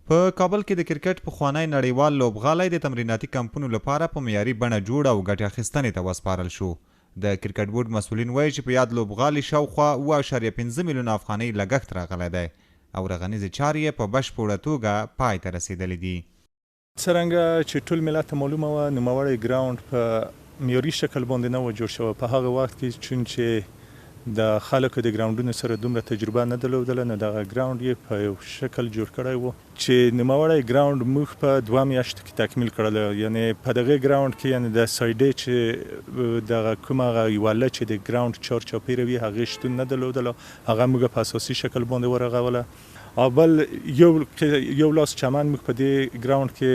په کابل کې د کرکټ پخوانی نړیوال لوبغالی د تمریناتي کمپونو لپاره په معیاري بڼه جوړ او ګټې اخیستنې ته وسپارل شو. د کرکټ بورډ مسؤلین وایي چې په یاد لوبغالي شاوخوا 7.5 میلیونه افغانۍ لګښت راغلی دی او رغنیزې چارې یې په بشپړه توګه پای ته رسېدلې دي. څرنګه چې ټول ملت ته معلومه وه نوموړی ګراونډ په معیاري شکل باندې نه و جوړ شوی، په هغه وخت کې چون چې د خلکو د ګراونډونو سره دومره تجربه نه درلودله نو دغه ګراونډ یې په یو شکل جوړ کړی و چې نوموړی ګراونډ موږ په 2 میاشتو کې تکمیل کړل. یعنی په دغه ګراونډ کې یعنی د سایډې چې دغه کومه هغه یواله چې د ګراونډ چار چاپیره وي هغې شتون نه درلودله، هغه موږ په اساسي شکل باندې ورغوله. او بل یو لاس چمن موږ په دې ګراونډ کې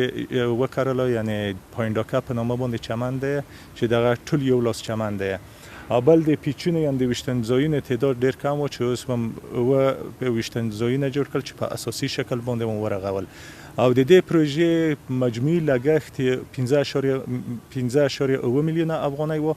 وکرله، یعنی پاینډاکه په نامه باندې چمن دی چې دغه ټول یو لاس چمن دی. او بل د پیچونو یعنی د ویشتنځایونو تعداد ډیر کم و چې اوس هم 7 ویشتنځایونه جوړ کړل چې په اساسي شکل باندې مو ورغول. او د دې پروژې مجموعي لګښت 15.7 میلیونه افغانۍ و.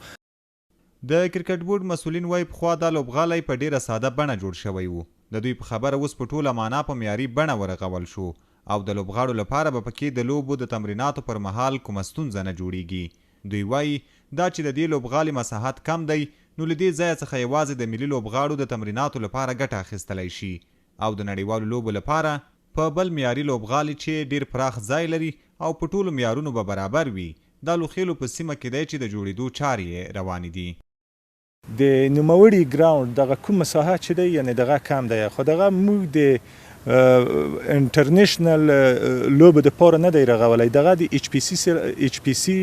د کرکټ بورډ مسؤلین وایي پخوا دا لوبغالی په ډیره ساده بڼه جوړ شوی و. د دوی په خبره اوس په ټوله معنا په معیاري بڼه ورغول شو او د لوبغاړو لپاره به پکې د لوبو د تمریناتو پر مهال کومه ستونزه نه جوړیږي. دوی وایي دا چې د دې لوبغالي مساحت کم دی نو له دې ځایه څخه یوازې د ملي لوبغاړو د تمریناتو لپاره ګټه اخیستلی شي او د نړیوالو لوبو لپاره په بل معیاري لوبغالي چې ډیر پراخ ځای لري او په ټولو معیارونو به برابر وي د الوخېلو په سیمه کې دی چې د جوړېدو چارې یې روانې دي. د نوموړي ګراونډ دغه کوم مساحه چې دی یعنی دغه کم دی، خو دغه موږ د انټرنیشنل لوبو دپاره نه دی رغولی، دغه د ایچ پي سي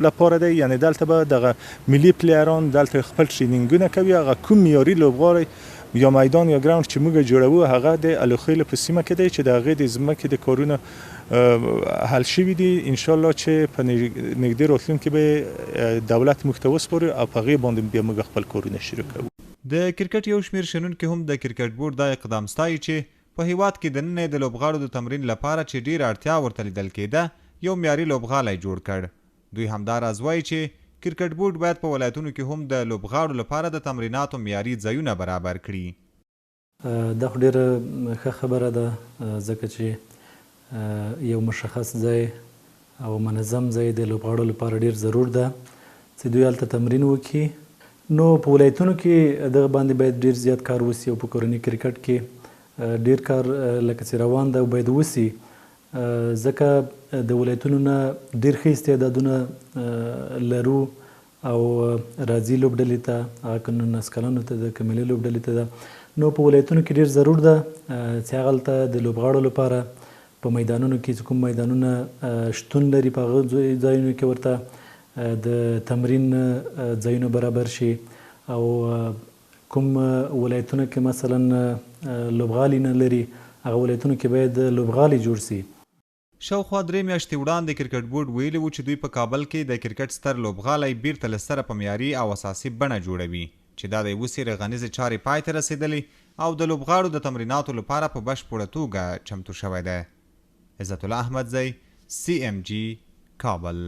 لپاره دی. یعنی دلته به دغه ملي پلیران دلته خپل ټریننګونه کوي. هغه کوم معیاري لوبغاړی یا میدان یا ګراونډ چې موږ جوړوو هغه د الوخېلو په سیمه کې دی چې د هغې د ځمکې د کارونو حل شوي دي. انشاءالله چې په نږدې راتلونکي به دولت موږ ته وسپاري او په هغې باندې بیا موږ خپل کارونه شروع کوو. د کرکټ یو شمېر شنونکي هم د کرکټ بورډ دا اقدام ستایي چې په هیواد کې دننه د لوبغاړو د تمرین لپاره چې ډېره اړتیا ورته لیدل کېده یو معیاري لوبغالی جوړ کړ. دوی همداراز وایي چې کرکټ بورډ باید په ولایتونو کې هم د لوبغاړو لپاره د تمریناتو معیاري ځایونه برابر کړي. دا خو ډېره ښه خبره ده، ځکه چې یو مشخص ځای او منظم ځای د لوبغاړو لپاره ډېر ضرور ده چې دوی هلته تمرین وکړي. نو په ولایتونو کې دغه باندې باید ډېر زیات کار وسي او په کورني کرکټ کې ډېر کار لکه چې روان ده او باید وسي، ځکه د ولایتونو نه ډېر ښه استعدادونه لرو او راځي لوبډلې ته، هغه که 19 کلنو ته ده که ملي لوبډلې ته ده. نو په ولایتونو کې ډېر ضرور ده چې هغلته د لوبغاړو لپاره په میدانونو کې چې کوم میدانونه شتون لري په هغه ځایونو کې ورته د تمرین ځایونه برابر شي. او کوم ولایتونه کې مثلا لوبغالي نه لري هغه ولایتونو کې باید لوبغالي جوړ شي. شاوخوا 3 میاشتې وړاندې کرکټ بورډ ویلي وو چې دوی په کابل کې د کرکټ ستر لوبغالی بیرته له سره په معیاري او اساسي بڼه جوړوي چې دا د اوسې رغنیزې چارې پای ته رسېدلې او د لوبغاړو د تمریناتو لپاره په بشپړه توګه چمتو شوی دی. عزت الله احمدزی، CMG، کابل.